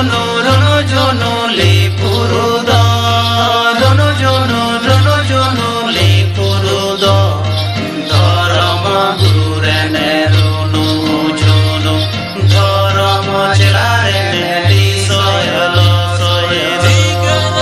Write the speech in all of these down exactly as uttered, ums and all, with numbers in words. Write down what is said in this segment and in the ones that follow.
ᱨᱩᱱᱩ ᱡᱩᱱᱩ ᱞᱤᱯᱩᱨᱩ ᱫᱚ, ᱨᱩᱱᱩ ᱡᱩᱱᱩ, ᱨᱩᱱᱩ ᱡᱩᱱᱩ ᱞᱤᱯᱩᱨᱩ ᱫᱚ, ᱫᱷᱚᱨᱚᱢ ᱜᱩᱨᱩ ᱨᱮᱱ ᱨᱩᱱᱩ ᱡᱩᱱᱩ, ᱫᱷᱚᱨᱚᱢ ᱪᱮᱞᱟ ᱨᱮᱱ ᱞᱤ ᱥᱚᱭᱞᱚ ᱥᱚᱭᱞᱚ᱾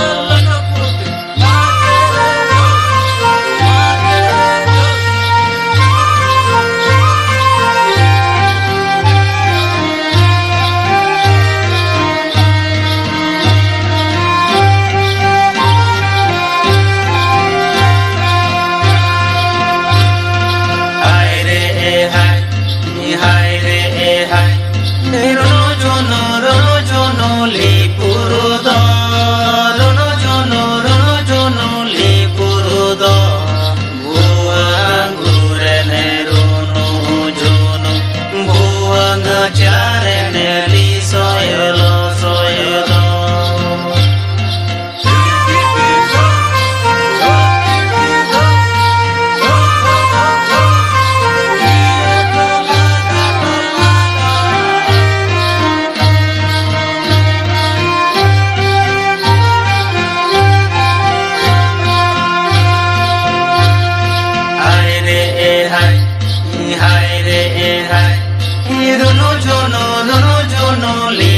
ᱦᱟᱭ ᱨᱮ ᱮ ᱦᱟᱭ, ᱦᱟᱭ ᱨᱮ ᱮ ᱦᱟᱭ, ᱨᱩᱱᱩ ᱡᱩᱱᱩ, ᱨᱩᱱᱩ ᱡᱩᱱᱩ ᱞᱤᱯᱩᱨᱩ ᱫᱚ, ᱨᱩᱱᱩ ᱡᱩᱱᱩ, ᱨᱩᱱᱩ ᱡᱩᱱᱩ ᱞᱤᱯᱩᱨᱩ ᱫᱚ, ᱵᱷᱩᱣᱟᱹᱝ ᱜᱩᱨᱮᱱ ᱨᱩᱱᱩ ᱡᱩᱱᱩ, ᱵᱷᱩᱣᱟᱹᱝ ᱪᱟᱨᱮᱱ ᱞᱤ ᱥᱚᱭᱞᱚ ᱥᱚᱭᱞᱚ᱾ ᱦᱟᱭ ᱨᱮ ᱮ ᱦᱟᱭ, ᱦᱟᱭ ᱨᱮ ᱮ ᱦᱟᱭ, ᱨᱩᱱᱩ ᱡᱩᱱᱩ, ᱨᱩᱱᱩ ᱡᱩᱱᱩ ᱞᱤ